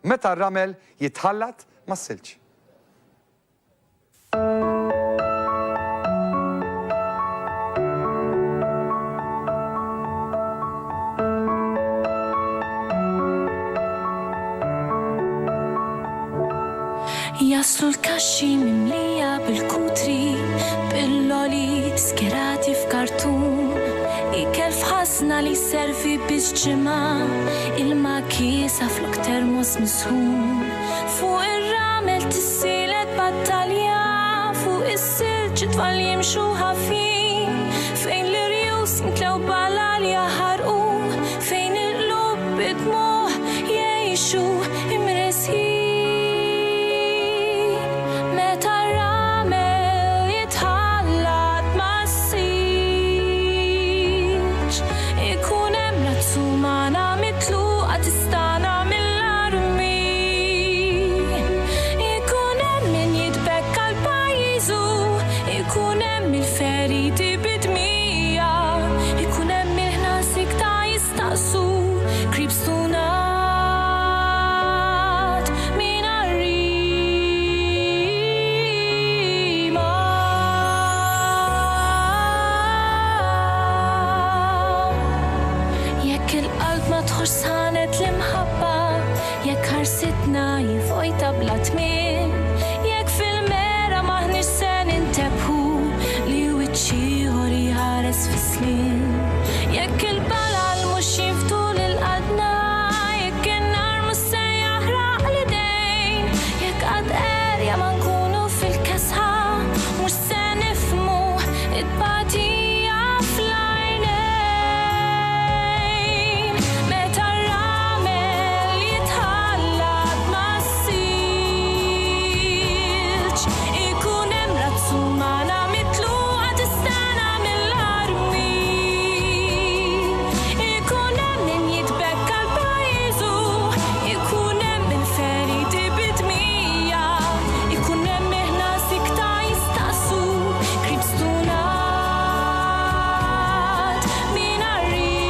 Meta r-ramel jitħallat mas-silġ. Jaslu l-kaxxi mimlija bil-kutri, pilloli skerati f'kartun, ikel f'ħażna li jservi biss ġimgħa, ilma kiesa flok termos misħun. Fuq ir-ramel tissielet battalja, fuq is-silġ it-tfal jimxu ħafjin, fejn l-irjus jimtlew balal jaħarqu, fejn il-qlub bid-dmugħ jgħixu imresħin. Meta r-ramel jitħallat mas-silġ, ikun hemm razz umana mitluqa tistagħna mill-armi. Ikun hemm min jitbekka 'l pajjiżu, ikun hemm il-feriti bid-dmija, ikun hemm il-ħnas iktar jistaqsu qrib stunat mingħajr rima. Jekk il-qalb ma tħossx sħanet l-imħabba, jekk ħarsitna hi vojta bla tmiem, jekk fil-mera m'aħniex se nintebħu li wiċċ ieħor jħares fis-sliem, jekk il-balal mhux jinftu lil qalbna, jekk in-nar mhux se jaħraq l-idejn, jekk qatt għerja ma nkunu fil-kesħa, mhux se nifhmu t-tbatija fl-għajnejn. Meta r-ramel jitħallat mas-silġ, ikun hemm razz umana mitluqa tistagħna mill-armi. Ikun hemm min jitbekka 'l pajjiżu, ikun hemm il-feriti bid-dmija, ikun hemm il-ħnas iktar jistaqsu qrib stunat mingħajr rima.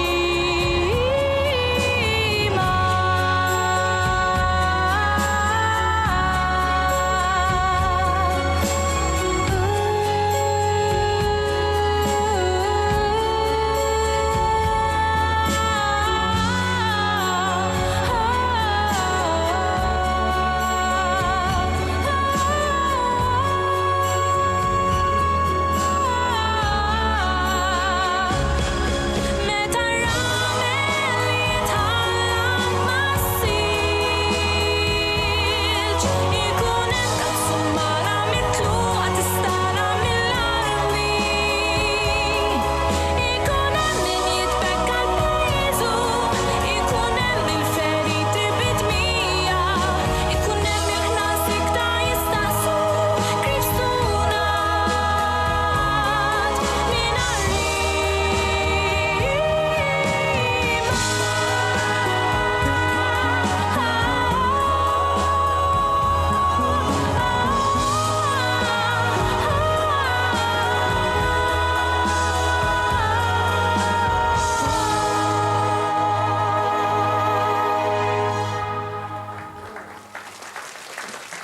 Meta r-ramel jitħallat mas-silġ, ikun hemm razz umana mitluqa tistagħna mill-armi. Ikun hemm min jitbekka 'l pajjiżu, ikun hemm il-feriti bid-dmija, ikun hemm il-ħlas iktar jistaqsu qrib stunat mingħajr rima.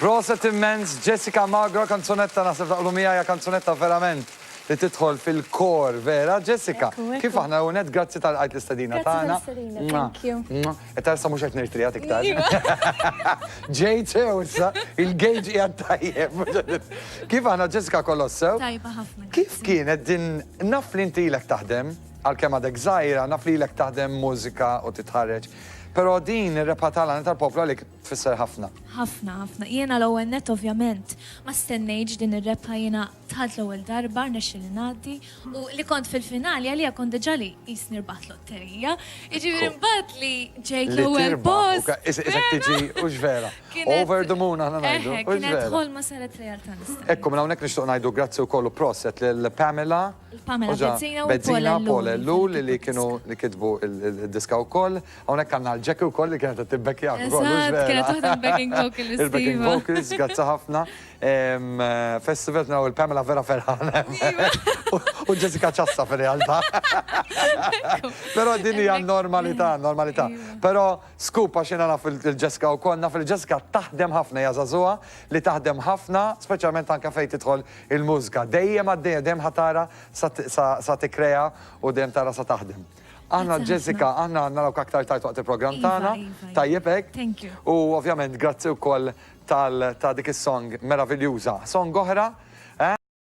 Proset immens Jessica Magro, kanzunetta naħseb taqblu miegħi hija kanzunetta verament li tidħol fil-kor vera. Jessica, kif aħna u net grazzi tal-qajt l-istedina tagħna. Thank you. Qed issa mhux qed nirtrijat iktar. Ġejt sew issa, il-gauge qiegħed tajjeb. Kif aħna Jessica kollox sew? Tajba ħafna. Kif kienet din naf li inti ilek taħdem, għalkemm għadek żgħira, naf li ilek taħdem mużika u titħarreġ. Però din ir-rebħa tal-għana tal-poplu għalik tfisser ħafna. Ħafna, ħafna. Jiena l-ewwel nett ovvjament ma stennejtx din ir-rebħa jiena dħalt l-ewwel darba, rnexxieli ngħaddi u li kont fil-finali għalija kont diġà li qisni rbaħt lotterija. Jiġifieri mbagħad li ġejt l-ewwel post. Isek tiġi hux vera. Over the moon aħna ngħidu. Eħe, kienet ħolma saret realtà nista'. Ekku minn hawnhekk nixtieq ngħidu grazzi wkoll u proset lil Pamela. Pamela Bezzina u Paul Ellul li kienu li kitbu d-diska wkoll. Hawnhekk għandna l. Jackie wkoll li kienet qed tibbekkjak ukoll. Eżatt, kienet taħdem backing vocals. Il-backing vocals, grazzi ħafna. Festival naraw il-Pamela vera ferħana. U Jessica ċassa fir-realtà. Però din hija normalità, normalità. Però scoop għax jiena naf il-Jessica wkoll, naf il-Jessica taħdem ħafna, hija żagħżugħa li taħdem ħafna, speċjalment anke fejn tidħol il-mużika. Dejjem għaddejja, dejjem ħa tara sa tikkrea u dejjem tara sa taħdem. Aħna Jessica, aħna narawk aktar tard waqt il-programm tagħna. Tajjeb hekk. Thank you. U ovvjament grazzi wkoll tal ta' dik is-song meraviljuża. Song oħra.